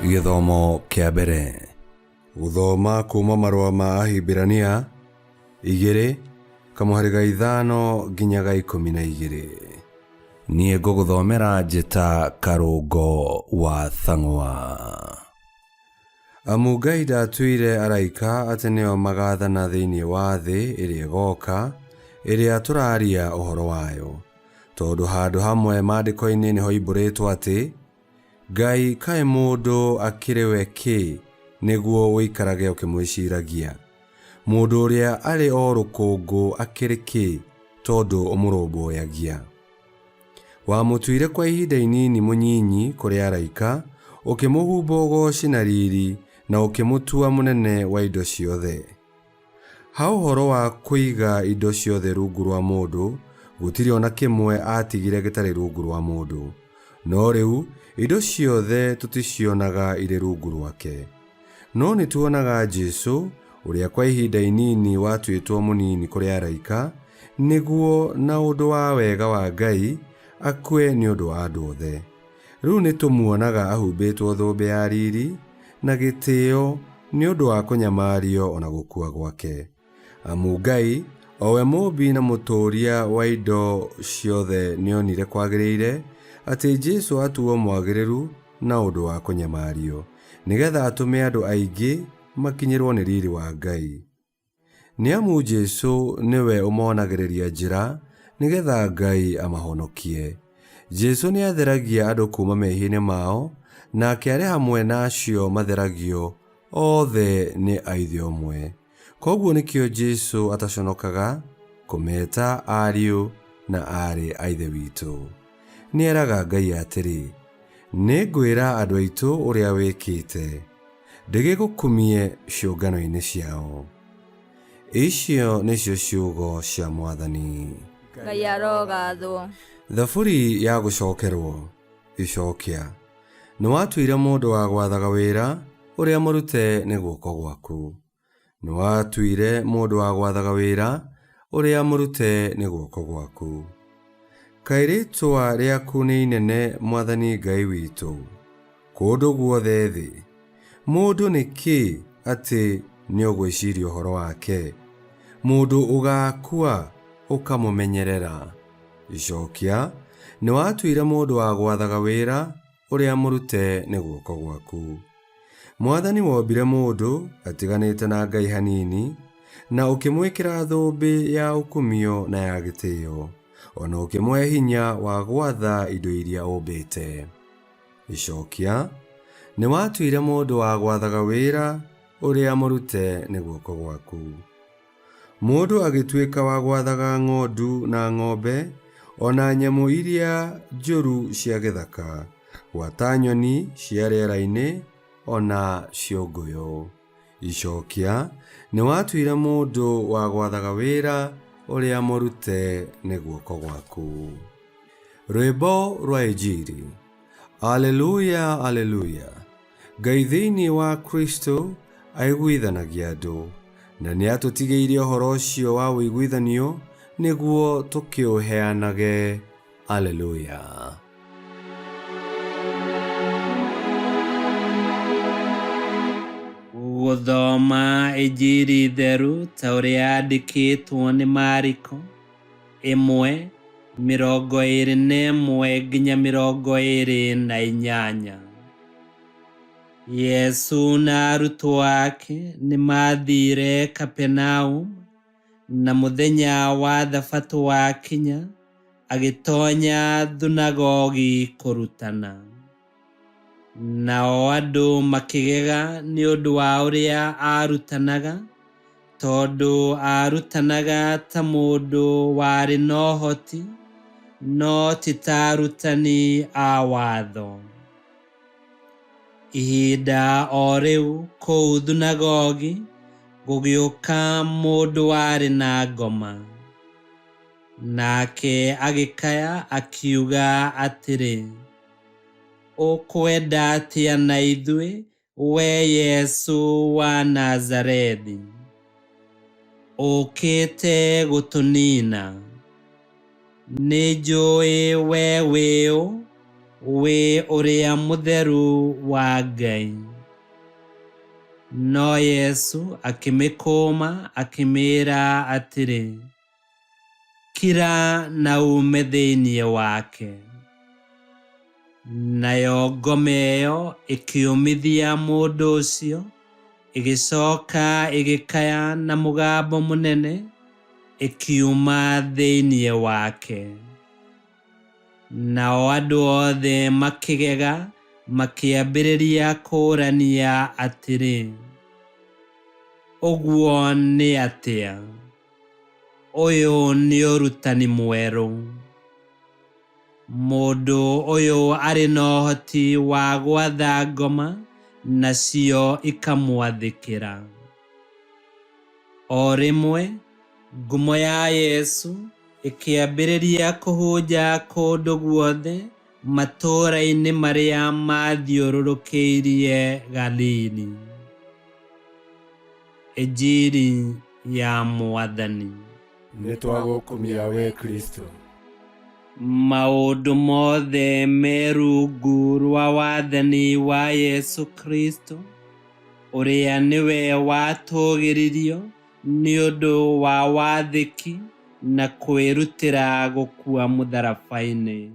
Gĩthomo kĩa mbere. Gũthoma kuuma marũa ma Ahibirania igĩrĩ kamũhari ga ithano nginya ga 12. Niĩ ngũgũthomera njĩta Karũngo wa Thang'wa. Amu Ngai ndaatuire araika atĩ nĩo magaathana thĩinĩ wa thĩ ĩrĩa ĩgooka, ĩrĩa tũraaria ũhoro wayo. Tondũ handũ hamwe Maandĩko-inĩ nĩhoimbũrĩtwo atĩ, Ngai kaĩ mũndũ akĩrĩ we kĩ nĩguo ũikarage ũkĩmwĩciragia? Mũndũ ũrĩa arĩ o rũkũngũ akĩrĩ kĩ tondũ ũmũrũmbũyagia? Wamũtuire kwa ihinda inini mũnyinyi kũrĩ araika, ũkĩmũhumba ũgooci na riri, na ũkĩmũtua mũnene wa indo ciothe. Ha ũhoro wa kũiga indo ciothe rungu rwa mũndũ, gũtirĩ o na kĩmwe aatigire gĩtarĩ rungu rwa mũndũ. No rĩu, indo ciothe tũticionaga irĩ rungu rwake. No nĩ tuonaga Jesu, ũrĩa kwa ihinda inini watuĩtwo mũnini kũrĩ araika, nĩguo na ũndũ wa wega wa Ngai akue nĩ ũndũ wa andũ othe. Rĩu nĩ tũmuonaga ahumbĩtwo thũmbĩ ya riri na gĩtĩo nĩ ũndũ wa kũnyamario o na gũkua gwake. Amu Ngai, o we Mũũmbi na Mũtũũria wa indo ciothe nĩonire kwagĩrĩire atĩ Jesũ atuo mwagĩrĩru na ũndũ wa kũnyamario, nĩ getha atũme andũ aingĩ makinyĩrwo nĩ riri wa Ngai. Nĩ amu Jesũ nĩwe ũmonagĩrĩria njĩra nĩ getha Ngai amahonokie. Jesũ nĩatheragia andũ kuuma mehia-inĩ mao, nake arĩ hamwe na acio matheragio othe nĩ a Ithe ũmwe. Kwoguo nĩkĩo Jesu ataconokaga kũmeta ariũ na aarĩ a Ithe witũ. Nĩ eraga Ngai atĩrĩ, Nĩ ngwĩra andũ aitũ ũrĩa wĩkĩte, ndĩgĩgũkumie ciũngano-inĩ ciao. Icio nĩcio ciugo cia Mwathani. Ngai arogathwo. Thaburi ya gũcokerwo. Icokia. Nĩwatuire mũndũ wa gwathaga wĩra ũrĩa mũrute nĩ guoko gwaku. Nĩwatuire mũndũ wa gwathaga wĩra ũrĩa mũrute nĩ guoko gwaku. Kaĩ rĩĩtwa rĩaku nĩ inene, Mwathani Ngai witũ, kũndũ guothe thĩ! Mũndũ nĩ kĩ atĩ nĩũgwĩciria ũhoro wake? Mũndũ ũgaakua ũkamũmenyerera? Icokia, Nĩwatuire mũndũ wa gwathaga wĩra ũrĩa mũrute nĩ guoko gwaku. Mwathani wombire mũndũ atiganĩte na Ngai hanini, na ũkĩmwĩkĩra thũmbĩ ya ũkumio na ya gĩtĩo, o na ũkĩmũhe hinya wa gwatha indo iria ũmbĩte. Icokia, Nĩwatuire mũndũ wa gwathaga wĩra ũrĩa mũrute nĩ guoko gwaku. Mũndũ agĩtuĩka wa gwathaga ng'ondu na ng'ombe, o na nyamũ iria njũru cia gĩthaka, gwata nyoni cia rĩera-inĩ, o na ciũngũyũ. Icokia, Nĩwatuire mũndũ wa gwathaga wĩra ũrĩa mũrute nĩ guoko gwaku. Rwĩmbo rwa Injiri. Aleluya, Aleluya! Ngai thĩinĩ wa Kristo aiguithanagia andũ, na nĩatũtigĩirie ũhoro ũcio wa ũiguithanio nĩguo tũkĩũheanage. Aleluya. Gũthoma Injiri theru ta ũrĩa yandĩkĩtwo nĩ Mariko 1:21 nginya 28. Yesu na arutwo ake nĩ maathire Kapenaum, na mũthenya wa Thabatũ wakinya, agĩtonya thunagogi kũrutana. Nao andũ makĩgega nĩ ũndũ wa ũrĩa aarutanaga, tondũ aarutanaga ta mũndũ warĩ na ũhoti, no ti ta arutani a watho. Ihinda o rĩu kũu thunagogi gũgĩũka mũndũ warĩ na ngoma. Nake agĩkaya akiuga atĩrĩ, Ũkwenda atĩa na ithuĩ, wee Yesũ wa Nazarethi? Ũũkĩte gũtũniina? Nĩnjũũĩ wee wĩ ũ, Wĩ ũrĩa mũtheru wa Ngai. No Yesu akĩmĩkũma akĩmĩĩra atĩrĩ, Kira na uume thĩinĩ wake. Nayo ngoma ĩyo ĩkĩũmithia mũndũ ũcio, ĩgĩcoka ĩgĩkaya na mũgambo mũnene, ĩkiuma thĩinĩ wake. Nao andũ othe makĩgega, makĩambĩrĩria kũũrania atĩrĩ, Ũguo nĩ atĩa? Ũyũ nĩ ũrutani mwerũ. Mũndũ ũyũ arĩ na ũhoti wa gwatha ngoma nacio ikamwathĩkĩra. O rĩmwe ngumo ya Yesu ĩkĩambĩrĩria kũhunja kũndũ guothe matũũra-inĩ marĩa maathiũrũrũkĩirie Galili. Injiri ya Mwathani. Nĩtwagũkumia we Kristo. Maũndũ mothe me rungu rwa wathani wa Yesu Kristo, ũrĩa nĩwe watũũgĩririo nĩ ũndũ wa wathĩki na kwĩrutĩra gũkua mũtharaba-inĩ.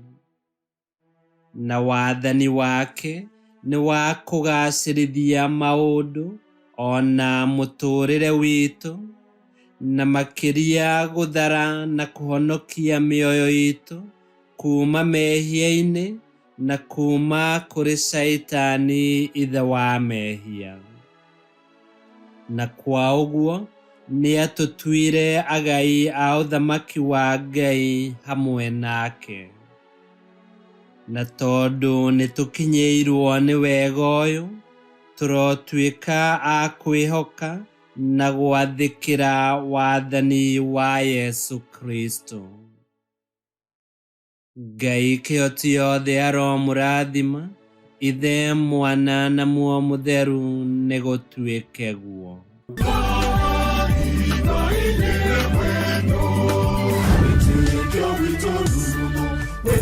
Na wathani wake nĩ wa kũgaacĩrithia maũndũ o na mũtũũrĩre witũ, na makĩria gũthara na kũhonokia mĩoyo itũ kuuma mehia-inĩ na kuuma kũrĩ Shaitani ithe wa mehia. Na kwa ũguo nĩatũtuire agai a ũthamaki wa Ngai hamwe nake. Na tondũ nĩtũkinyĩirwo nĩ wega ũyũ, tũrotuĩka a kwĩhoka na gwathĩkĩra wathani wa Yesu Kristo. Ngai kĩhoti yothe aromũrathima, Ithe, Mwana na Muoyo Mũtheru, nĩgũtuĩke guo.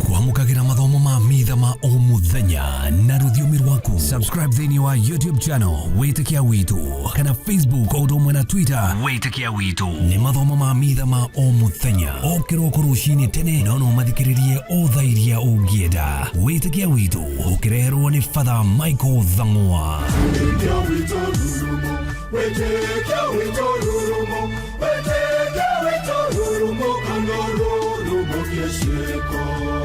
Kwamũkagĩra mathomo ma mitha ma o mũthenya na rũthiomi rwaku. Subscribe thĩinĩ wa YouTube channel Wĩtĩkia Witũ kana Facebook o ũndũ ũmwe na Twitter Wĩtĩkia Witũ. Nĩ mathomo ma mitha ma o mũthenya o kĩroko rũcinĩ tene, no no mathikĩrĩrie o thaa iria ũngĩenda. Wĩtĩkia Witũ ũkĩreherwo nĩ Father Michael Thang'wa. Wĩtĩkia witũ rurumo, wĩtĩkia witũ rurumo, wĩtĩkia witũ rurumo, kana rurumo kĩciĩko.